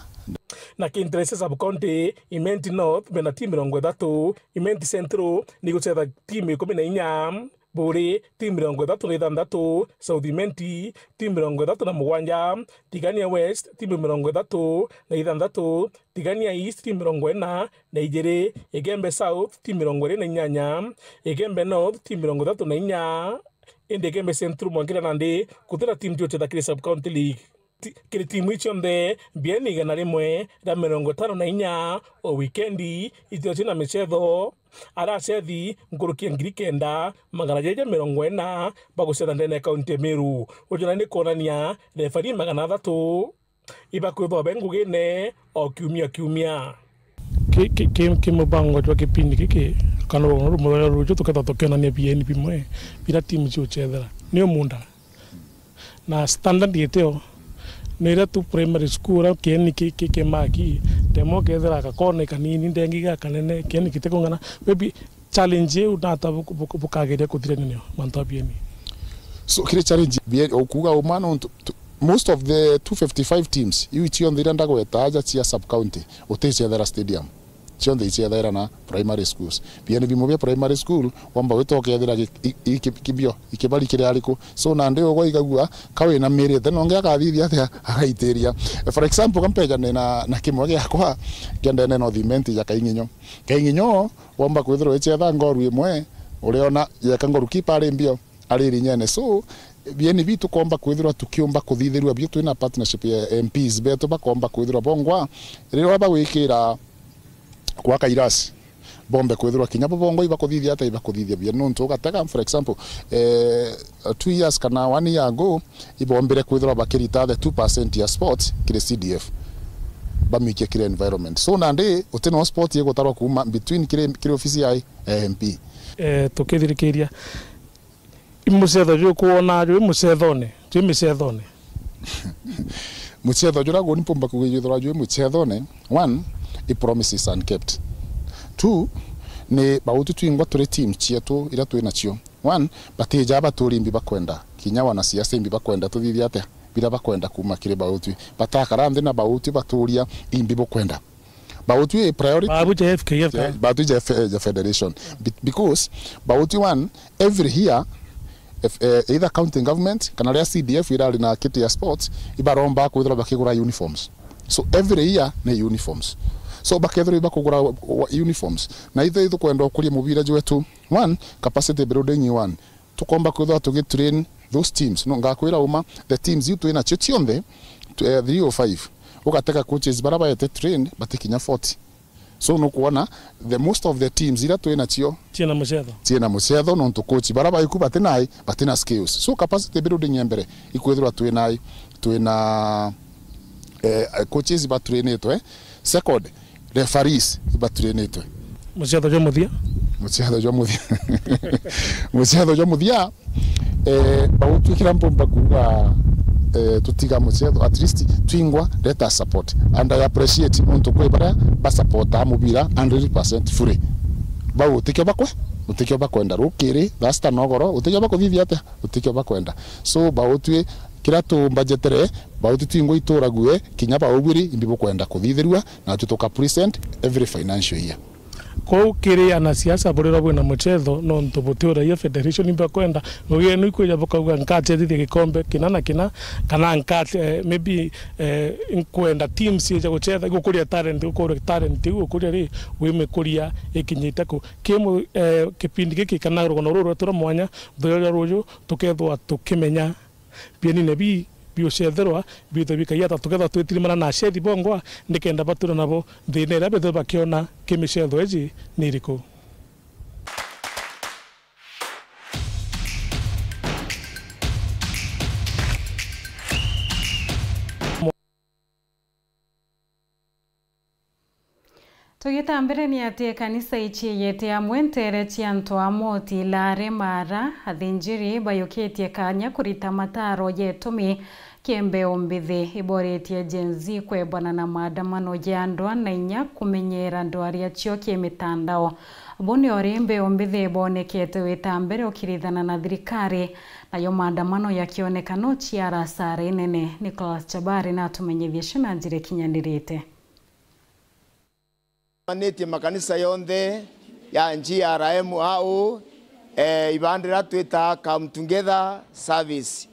Na Kinteresi sub county, Imenti North mena timu mirongo ithatu, Imenti Central ni gucetha timu ikumi na inya. Buuri, timu mirongo ithatu na ithanthatu, South Imenti, timu mirongo ithatu na mugwanja, Tigania West, timu mirongo ithatu na ithanthatu, Tigania East, timu mirongo ina na ijiri, Igembe South, timu mirongo iri na inyanya, Igembe North, timu mirongo ithatu na inya, Indi Igembe Central mwanka nandi gutina timu ciucetha kiri sub county league. Ti-, kiri timu ici cionthe, bieni igana rimwe ria mirongo itano na inya o wikendi ithithagwa cina micetho. Aria acethi nkuruki ya ngiri kenda magana jairi ja mirongo ina bagucetha ndene ya kaunti ya Meru. Uju nandi ni kwonania refari magana athatu ibakwithwa be ngugine o kiumia kiumia. Ki, ki, ki, ki mubango jwa kipindi giki, kana rugono rumwe rwa ruju tukethwa tukionania bieni bimwe biria timu ciucethera. Ni umunda. Na standard itio, ni iria tu primary school, uria kieni ki, ki, ki maki, ndemwe ukethira gakona kanini, ndengi gakanene, kieni gitikung'ana. Maybe challenge iu nata buku-, buku-, bukageria kuthirania nayo mantu a bieni? So, kiri challenge, bie-, ukuuga uma nontu tu-, most of the two fifty-five teams, iu cionthe iria ndagweta aja cia sub county, uticethera stadium. Cionthe icethaira na primary schools. Bieni bimwe bia primary school, wamba gwita ukethira gi-, i-, i-, ki-, kibio, ikibari kiri ariku. So, nandi ugwe igagua, ka wina mirite, nongi akathithia atia, agaitiria. For example, ka mpejane na, na kimwe giakwa, kia ndene North Imenti ja Kaing'inyo. Kaing'inyo, womba kwithirwa wicetha ngoru imwe, uriona yeka ngoru kipa ari mbio, ari rinyene. So, bieni bitu komba kwithirwa tukiumba kuthithirua bio twina partnership ya M Ps betu bakomba kwithirwa bongwa, riria bagwikira gwaka irasi, bombe kwithirwa kinya bo bongwa ibakuthithia ata ibakuthithia bia. Nontu ugatega, for example, eh, two years kana one year ago, ibombire kwithirwa bakirita the two percent ya sports kiri C D F, bamikie kiri environment. So, nandi, uti no sport igutarwa kuuma between kiri, kiri ofisi ya M P. Eh, tukithirikiria, i mucetho jwi kwona jwi mucethone, jwi micethone? Mucetho juria guni mpumba kuuga jwithirwa jwi mucethone, one, i promises unkept. Two, ni bautu twingwa turi team cietu iria twi nacio. One, batija baturi imbi bakwenda. Kinya wanasiasa imbi bakwenda tuthithia atia? Biria bakwenda kuuma kiri bautu. Batakara nthi na bautu baturia imbi bukwenda. Bautu i priority. Babu ja F K F ka? Yeah, bautu ja F-, ja federation. Be-, because bautu one, every year, if, eh, either county government kana ria C D F irari na kiti ya sports, ibaromba kwithirwa bakigura uniforms. So every year ni uniforms. So bakethirwa ibakugura wa-, wa-, uniforms. Na ithe ithukwenda ukuria mubira jwetu. One, capacity building one. Tukomba kwithirwa tugitrain those teams. No, ngakwira uma, the teams iu twi nacio cionthe, tw-, eh, three oh five, ugatega coaches bara baete trained batikinya forty. So, nukwona, the most of the teams iria twi nacio ciina mucetho, ciina mucetho, nontu coach bara baiku batinai, batina skills. So, capacity building ya mbere ikwithirwa twinai, twina, eh, coaches batrainitwe. Second, referees ibatrainitwe. Muciatho jwa muthia. Muciatho jwa muthia. Muciatho jwa muthia, eh, bagutwikira mpumba kuuga, eh, tutiga muciatho, at least twingwa, let us support. And I appreciate nontu kwi baria basupportaa mubira hundred percent fully. Bau utikio bakwe, utikio bakwenda rukiri, thaa sita nogoro, utikio bakuthithia atia, utikio bakwenda. So, bautwi, kira tumbajetere, bauti twingwa iturague, kinya baubwiri, imbi bukwenda kuthithirua, natwi tuka present every financial year. Kou kiri anasiasa burirwa bwina mucetho, nontu butiuragia federation imbi bakwenda, ngugi yenu ikwija bukauga, "Nkacethithia gikombe kina na kina," kana, "Nka-, eh, maybe, eh, nkwenda teams ija gucetha, gukuria talent, gukuria talent iu, gukuria ri, wimikuria ikinyite ku." Ki mu-, eh, kipindi giki kana rugono ruru rwetu rwa mwanya, thuria ruju, tukethwa tukimenya bienine bi biucetherwa, bithwe bikaiata, tukethwa twitirimana na acethi bongwa, nikenda batura nabo thina iria bethwe bakiona ki micetho iji ni iriku. Tugita mbere ni ati ekanisa iciiyite amwe nteere cia antu a Moti, Laare, Maara, athinjiri bayukitie kaanya kurita mataro ya itumi kia mbeu mbithi. Iboritie Gen Z kwebana na maandamano ya ndwaa na inya kumenyera ndwari acio ki mitandao. Buni ori mbeu mbithi ibonekete wita mbere ukirithana na thirikari, nayo maandamano yakioneka no ciara asara inene. Nicholas Chabari natumenyithie cio na njira ikinyanirite. Manitie makanisa yonthe ya G R M A U, eh, ibandira twita Come Together Service.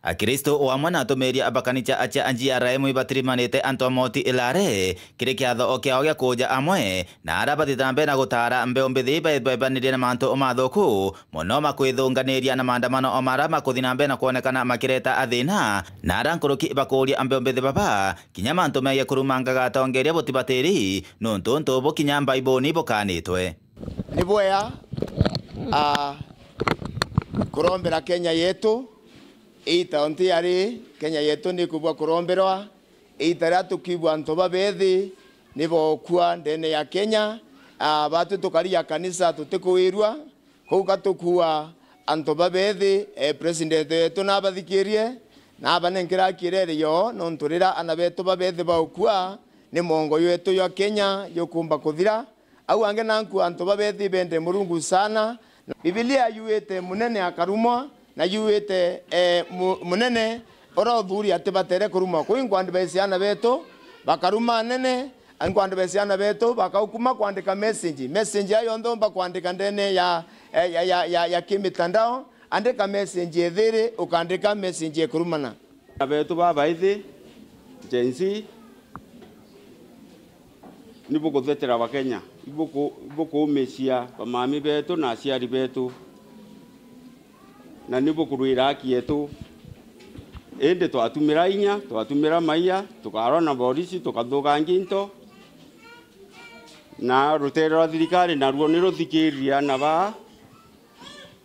Akristo o amwe na atumiria ba kanitha cia G R M ibatirimanite antu a Moti Ilare kiri kiatho o kiao gia kuja amwe na aria bathithambe na gutaara mbeu mbithi baebanirie na mantu mathuku mono makwithunganiria na maandamano o mara makuthi na mbere na kwonekana makireta athina na aria nkuruki bakuuria mbeu mbithi baba kinya mantu megie kurumangaga atongeria butibatiri nuntu untu bukinya Mbaibuni bukanitwe. Ni bwea, ah, kurombera Kenya yetu. Iita onti yari, Kenya yetu ni kubua kuromberwa. Iita riria tukiigua antu babethi ni bokua ndene ya Kenya, ah, batwi tukari ya kanisa tutikuirua. Kou ka tukua antu babethi, eh, president wetu nabathikirie, nabanenkera kirere yo, nontu riria ana betu babethi baukua, ni mwongo yetu jwa Kenya jukumba kuthira. Au angi nanku antu babethi bende Murungu sana. Bibilia yuite munene akarumwa, na yuite, eh, mu-, munene uria uthuri atibatere kurumwa. Kuu inkwandibaicia ana betu bakaruma anene, inkwandibaicia ana betu bakaukuma kwandika message. Message ya yonthe umba kwandika ndene ya, ya, ya, ya, ya, ya kimitandao, andika message ithiri, ukandika message ikurumana. Ana betu babaithi, Gen Z, ni bukuthetera Bakenya, ibuku-, ibukuumicia bamami betu na aciari betu, na ni bukurwira haki yetu. Indi twatumira inya, twatumira maia, tukarwa na borisi, tukathukangia into, na rutere rwa thirikari naruo ni ruthikiririe ana baa.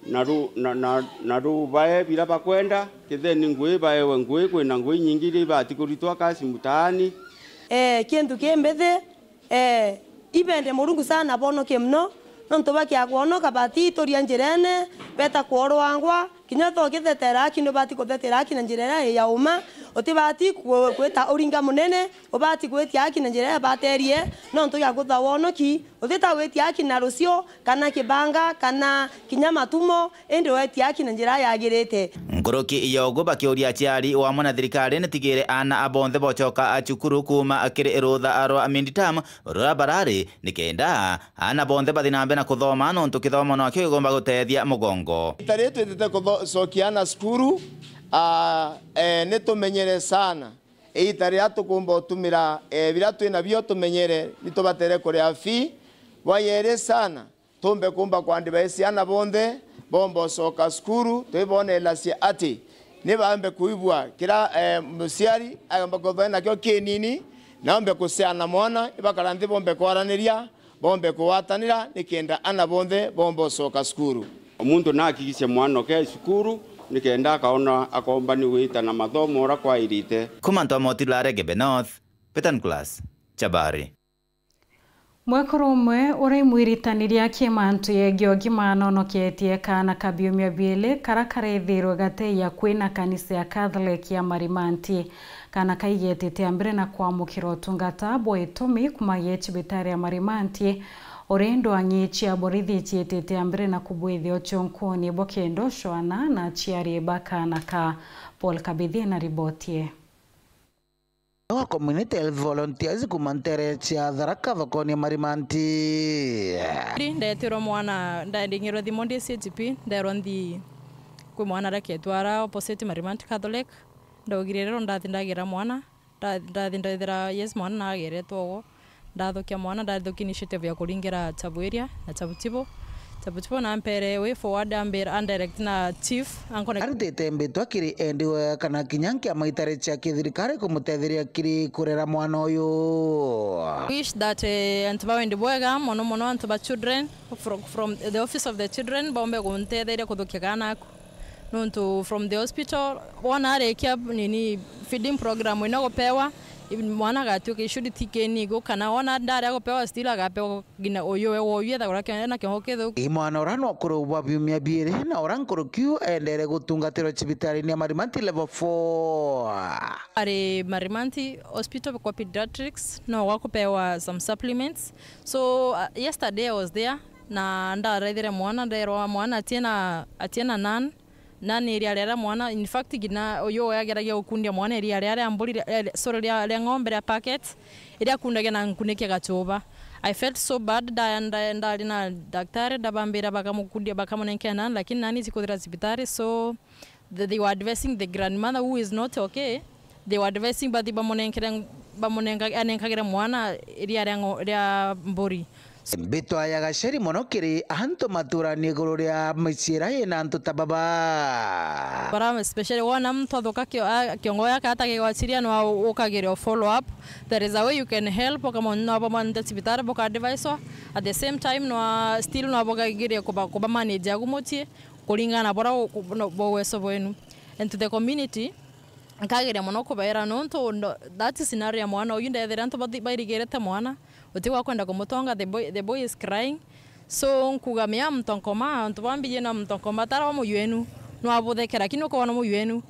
Na ru-, na, na, na rubae biria bakwenda, ketheni ngui baewe ngui, kwina ngui nyingi iria ibati kuritwa kasi mutaani. Ee, kintu ki mbithi, ee, ibende Murungu sana bonokie mono, nontu bakia kwonoka bati ituria njirene, beta kworwangwa, kinya to kithetera haki nubati kuthetera haki na njira iria i ya uma, utibati ku-, kwita uringa munene, ubati gwitia haki na njira iria baterie, nontu ya kutha wonoki, utita gwitia haki na rucio, kana kibanga, kana kinya matumo, indi wetia haki na njira yagirite. Nkuruki ya ugu bakiuria aciari wamwe na thirikari nitigire aana a bonthe bocoka a cukuru kuuma kiri rutha rwa midterm ruria barari, nikenda aana bonthe bathi na mbere na kuthoma, nontu kithomo nokio gigomba gutethia mugongo. Ita riri twitite kutho-, cokia aana cukuru, aa, ee, nitumenyere sana. Iita riria tukumba utumira, ee, biria twi nabio tumenyere ni tubatere kuria fee. Bwa yeri sana, tumbe kumba kwandibaicia aana bonthe, bomba ucoka cukuru, twibonelacia ati ni baambe kuigua kira, ee, muciari aomba kwithwa nakio kinini, na ombe kuceana mwana, ibakara nthi bombe kwaraniria, bombe kugwatanira nikenda ana bonthe bomba ucoka cukuru. Muntu naakikishe mwana oke cukuru nikenda akaona akomba ni gwita na mathomo uria kwairite. Kuma Ntomo Tilare, Gebe North, Peter Nicholas, Chabari. Mwekuru umwe uria imwiritaniria ki mantu yegie ugima anonoketie kaana ka biumia biiri karia karethirwe gateia kwina kanisa ya Catholic ya Marimanti. Kaana kaigetite a mbere na kwamukira utungata bwa itumi kuma gi cibitari ya Marimanti, uri ndwang'i cia borithi ciitite a mbere na kubwithia ucunkuni bukenda ucwana na aciari ba kaana ka. Paul Kabithi na riboti ii. Wa Community Health Volunteers kuma ntere cia Tharaka thokoni ya Marimanti. Ndetirwe mwana, ndandingirwe thimu ndi C H P, nderwa nthi kwi mwana areketwe ara opposite Marimanti Catholic. Ndaugire rero ndathi ndagira mwana, nda-, ndathi ndethira, yes, mwana nageretwe uguo. Ndathukia mwana, ndathukia initiative ya kuringira Chabu area na Chabu Chibo. Chabu Chibo na ampere way forward, ambira, andirect na chief, ankone- Arutite mbitwa kiri N D O kana kinya nkiama itari cia kithirikari kumutetheria kiri kurera mwana uyu. Wish that, eh, antu ba wendi bwega, mono mono antu ba children, from, from the office of the children, baumbe kuntetheria kuthukia kaana aku. Nontu from the hospital, wona arikia nini feeding program ino gupewa, mwana agatuika he should take in igu, kana wona ndaria gupewa still agapewa nginya uyu we woyu ethagwa na kio-, na kiongo kithuku. I mwana ura no kuru bwa biumia biiri na ura nkuruki u endere gutungatirwa cibitari-ini ya Marimanti level four. Ari Marimanti hospital kwa pediatrics, no gwa kupewa some supplements. So, uh, yesterday I was there, na ndaraithire mwana, nderwa mwana atiena, atiena nan, nan iria riaria mwana, in fact, nginya uyu we ageragia gukundia mwana iria riaria mburi, ria, ria, sorry, ria, ria ng'ombe ria packet, iria akundagia na nkuniki ya gachuba. I felt so bad, nda-, nda-, ndari na daktari, ndabambira bakamukundia, bakamunenkea nan, lakini nani tikuthira cibitari, so they, they were advising the grandmother who is not okay. They were advising bathi bamunenkere, bamunenka-, anenkagire mwana iria ria ngo-, ria mburi. Mbitwa ya Gacheri mono kiri antu maturani iguru ria micii iria ina antu ta baba. Bara especially wona muntu athuka kio-, a-, kiongo giake atagigwaciria, no ukagire follow up. There is a way you can help, ukamwona no bamwende cibitari, buka advise wa. At the same time, no still no bukagire kuba, kuba manage agu mucii, kuringana na bura u-, ku-, no, bo uwezo bwenu. And to the community, nkageria mono kubeera, nontu ndo-, that scenario ya mwana uyu, ndethire antu bathi-, bairigirite mwana, uti gwa kwenda kumutonga, the boy, the boy is crying. So, nkuga, mea mtonkoma, antu bambijie na mtonkoma, tara wa muyenu, no abutheke, lakini ukoona muyenu,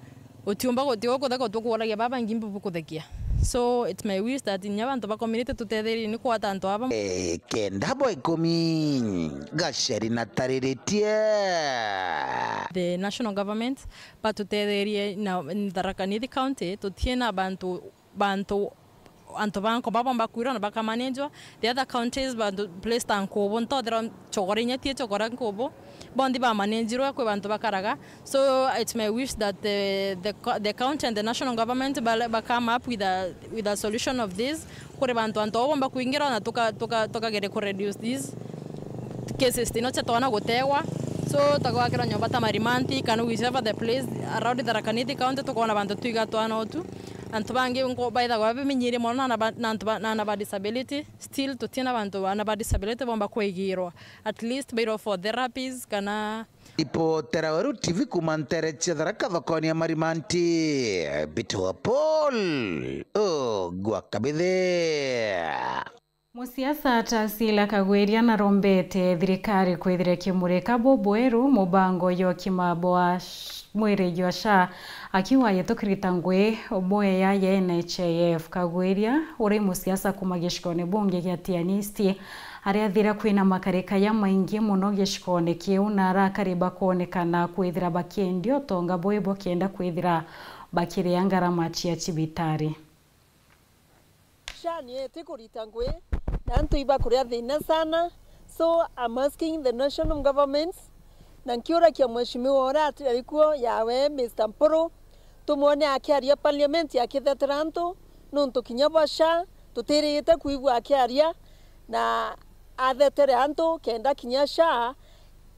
utiumba guti gukutheka, uti ukuuragia baba ngimbi bukuthekia. So, it's my wish that inya bantu ba community tutetherie ni kwata antu aba. Eh, kenda bwa ikumi, Gacheri natariritie. The national government batutetherie na, in Tharaka Nithi County, tutie na bantu, bantu, antu ba nkoma bomba kwirwa na bakamanagwa. The other counties, bantu, place ta Nkubu, ntothira Chogora inya tie Chogora Nkubu, bonthi bamanagirwe kwi bantu bakaraga. So it's my wish that the, the co-, the county and the national government ba, ba come up with a, with a solution of this. Kuri bantu, antu abo bomba kwingirwa na tuka, tuka, tukagere ku reduce these cases tino cia twana gutegwa. So, tagwakirwa nyomba ta Marimanti, kana whichever the place around Tharaka Nithi County, tukoona bantu twiga twana utu. Antu bangi nko-, baithagwa bamenyire mono na, na ba-, na antu ba, na, na ba disability. Still, tutina bantu ba, na ba disability bomba kwigirwa. At least, bairwa for therapies, kana Ripotera Weru T V kuuma ntere cia Tharaka thokoni ya Marimanti, Mbitwa Paul Ogwa Kabithi. Musiasa Tasila Kagwiria narombete thirikari kwithira ikimurika bubweru mubango jwa ukima bwa sh-, mwiri jwa SHA, akiuga yetu kirita ngui bweya ya N H I F. Kagwiria, uri musiasa kuuma gicigone bunge gia Tiani East, aria athira kwina makarika jamaingi mono gicigone kiu, na arakari bakoonekana kwithira bakiendia utonga bwebo kenda kwithira bakiria ngarama cia cibitari. SHA ni iti kurita ngui, na antu ibakuria thina sana. So, I'm asking the national governments, na nkiurakia mheshimiwa uria ati-, ari kuo yawe, Mister Mpuru, tumwone akiaria parliament akithetera antu, nontu kinya bwa SHA tutirite kwigua akiaria, na athetere antu kenda kinya SHA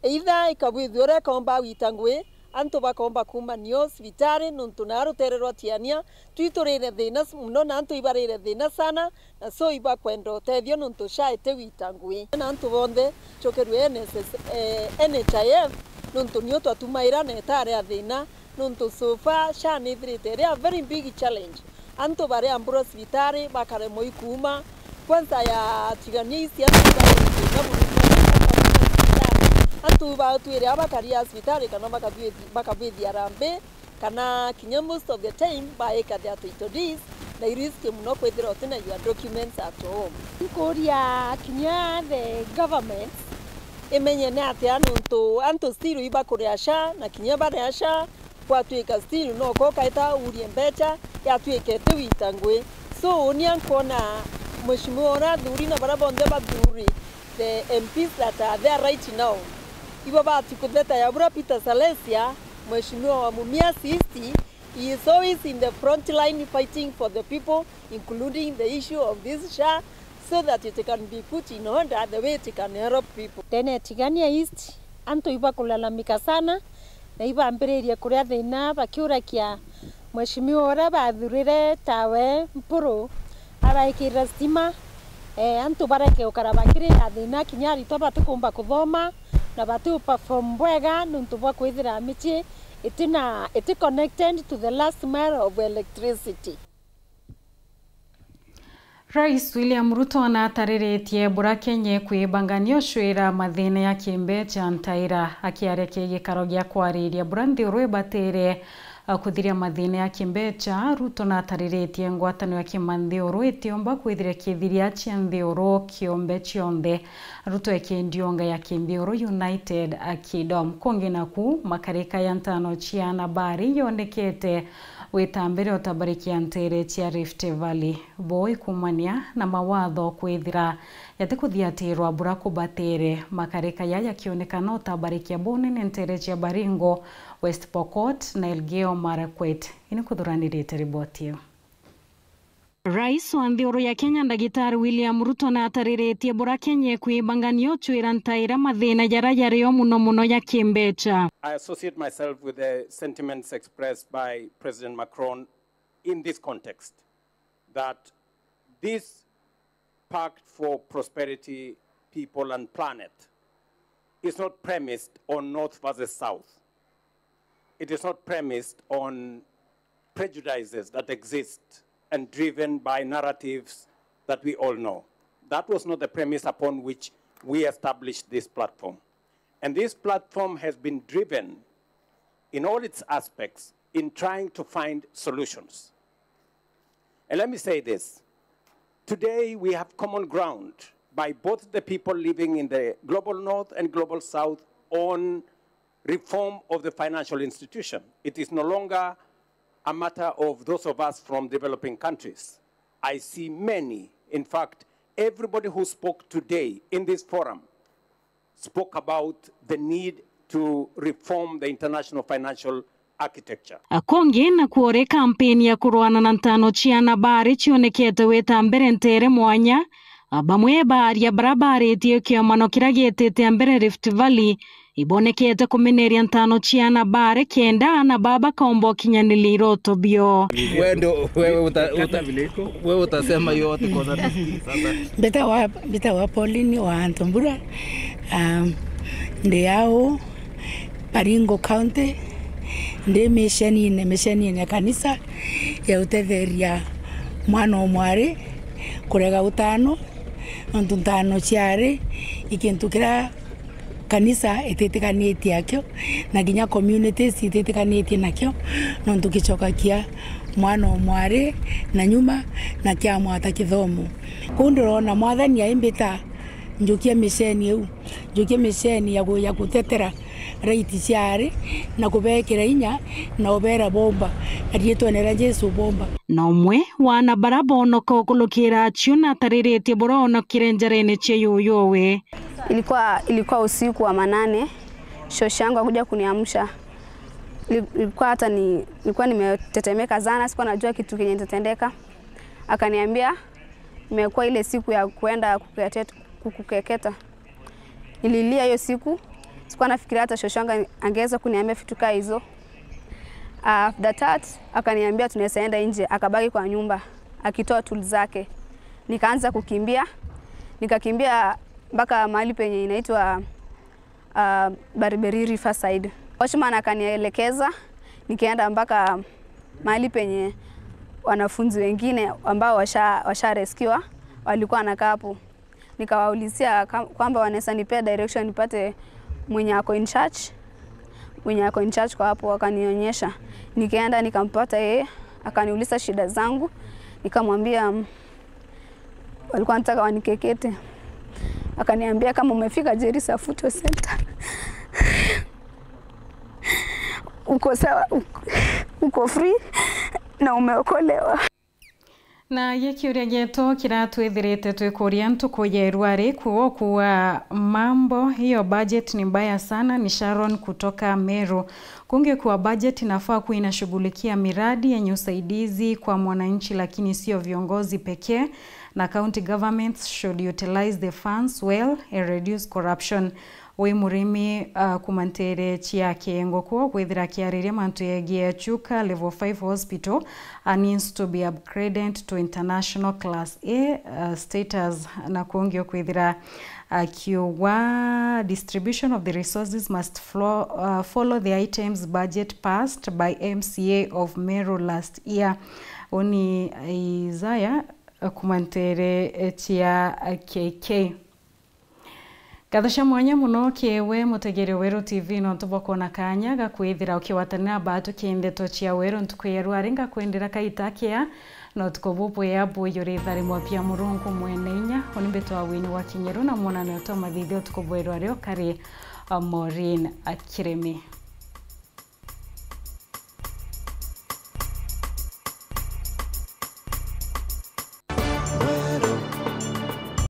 either ikabwithua uria ikaumba gwita ngui, antu bakaumba kuumanio cibitari, nontu na rutere rwa Tiania twiturire thina s-, mono, na antu ibarire thina sana, na so ibakwenda utethio, nontu SHA iti gwita ngui. Na antu bonthe, cokerue N S S, eh, N H I F, nontu nio twatumaira na itari ya thina, nontu so far SHA nithirite iri a very big challenge. Antu baria mbura cibitari bakaremwa ikuuma. Kwanza ya Tigania East, antu ibarire thina buru. Antu batwire abakaria cibitari kana bakabwithi-, bakabwithia harambee, kana kinya most of the time baikathia title deeds, na i risk mono kwithira utina your documents at home. Nkuria kinya the government imenye ni atia nontu antu still ibakuria SHA, na kinya baria SHA gwatwika still no ko kaita urie mbecha yatwika iti gwita ngui. So, unia nkwona mheshimiwa uria athuri na baria bonthe bathuri, the M Ps that are there right now, ibo bati kutheta ya bura Peter Salesia, mheshimiwa wa Mumias East, he is always in the front line fighting for the people, including the issue of this SHA, so that it can be put in order the way it can help people. Ndene Tigania East, antu ibakulalamika sana, na ibambiririe kuria thina bakiurakia mheshimiwa uria bathurire tawe Mpuru abaikirira stima, eh, antu bareke gukara bakirira thina, kinya aritwa batikumba kuthoma na bati perform bwega nontu bwa kwithira micii itina, iti connected to the last mile of electricity. Rais William Ruto natariritie bura Kenya ikwibangania ucwira mathina ya kimbecha ntaira. Akiaria ki gikaro gia kwariria bura nthiguru ibatire, a, kuthiria mathina ya kimbecha, Ruto natariritie ngwataniro ya kimanthiguru itiumba kwithira ikithiria cia nthiguru kiumbe cionthe. Ruto ekindiunga ya kinthiguru United Kingdom. Kungi naku, makarika ya ntano cia nabari yonekete Gwita mbere utabarikia nteere cia Rift Valley, bo ikumania na mawatho kwithira yatikuthiatirwa bura kubatere, makarika ya yakionekana utabarikia bunene nteere cia Baringo, West Pokot na Elgeyo Marakwet. Ini kuthuranirite riboti iyo. Rais wa nthiguru ya Kenya, Ndagitari William Ruto, natariritie bura Kenya ikwibangania ucwira ntaira mathina jaria jario muno muno ya kimbecha. I associate myself with the sentiments expressed by President Macron in this context, that this Pact for Prosperity, People and Planet is not premised on North versus South. It is not premised on prejudices that exist and driven by narratives that we all know. That was not the premise upon which we established this platform. And this platform has been driven in all its aspects in trying to find solutions. And let me say this. Today we have common ground by both the people living in the global north and global south on reform of the financial institution. It is no longer a matter of those of us from developing countries. I see many, in fact, everybody who spoke today in this forum spoke about the need to reform the international financial architecture. Akongi na kuore kampeni ya kurwana na ntano cia ana baari cionekete wita mbere nteere mwanya, bamwe baaria bara baaritie kiomano kiria giitite mbere Rift Valley ibonekete kumeneria ntano cia ana baari kenda ana baa bakomba ukinyaniria iroto bio. Wewe ndo, wewe uta-, uta-, wewe utasema yote kwa sasa. Mbitawa, mbitawa Pauline wa Antombura. Um, ndi au Baringo County, ndi mishenine, mishenine ya kanisa ya utetheria mwana o mwari kurega utano, nontu ntano ciari ikintu kiria kanisa ititikanitie akio, na kinya communities ititikanitie nakio, nontu gicokagia mwana o mwari na nyuma na kiamwata kithomo. Kuu ndirona Mwathani aimbita njukie misheni iu, njukie misheni ya ku-, ya kutetera right ciari na kubekira inya na ubera bomba, na riitwene ria Jesu bomba. Na umwe wa ana bara bonoka ukulukira acio natariritie bura onokire njarene cia yuyu owe. Ilikuwa, ilikuwa usiku wa manane, shosh yangu akuja kuniamsha. Ili-, ilikuwa hata ni, nilikuwa nimetetemeka sana, sikuwa najua kitu kenye nitatendeka. Akaniambia, "Imekuwa ile siku ya kuenda kukete-, kukukeketa." Nililia hiyo siku, sikuwa nafikiria hata shosh yangu angeweza kuniambia vitu kaa hizo. After that, akaniambia tunaweza enda nje, akabaki kwa nyumba, akitoa tools zake. Nikaanza kukimbia, nikakimbia mpaka mahali penye inaitwa, ah, Bariberi Riverside. Watchman akanielekeza, nikaenda mpaka mahali penye wanafunzi wengine ambao washa-, washa rescuewa walikuwa wanakaa hapo. Nikawaulizia ka-, kwamba wanaweza nipea direction nipate mwenye ako in charge, mwenye ako in charge kwa hapo, wakanionyesha. Nikaenda nikampata yeye, akaniuliza shida zangu, nikamwambia, mm, walikuwa wanataka wanikekete. Akaniambia, "Kama umefika Jerisa Futo Center, uko sawa, uko, uko free na umeokolewa." Na gia kiuria gietu kiratwithirite twikuria ntuku ya irua ri, kuo kuwa mambo hiyo budget ni mbaya sana, ni Sharon kutoka Meru. Kungekuwa budget inafaa kuwa inashughulikia miradi yenye usaidizi kwa mwananchi, lakini sio viongozi pekee, na county governments should utilize the funds well and reduce corruption. Wi murimi, uh, kuma nteere cia Kiengo kuo kwithira akiariria mantu yegie Chuka Level five Hospital, uh, needs to be upgraded to international class A, uh, status, na kungi kwithira akiuga distribution of the resources must flo-, uh, follow the items budget passed by M C A of Meru last year. Uni Isaiah, uh, kuma nteere cia K K. Ngatho cia mwanya mono kii we mutegeri wa Weru T V nontu bwa kwona kaanya ga kwithira ukigwatanira mbaatu ki ndeto cia Weru ntuku ya rwari. Ngakwendera kaita kea na utuku bubwea buyuri tharimwa bia Murungu mwene inya. Uni mbitwa Winnie wa Kinyeru na mwonanio twa mathithia utuku bwa rwari ukari, uh, Maureen Akirimi.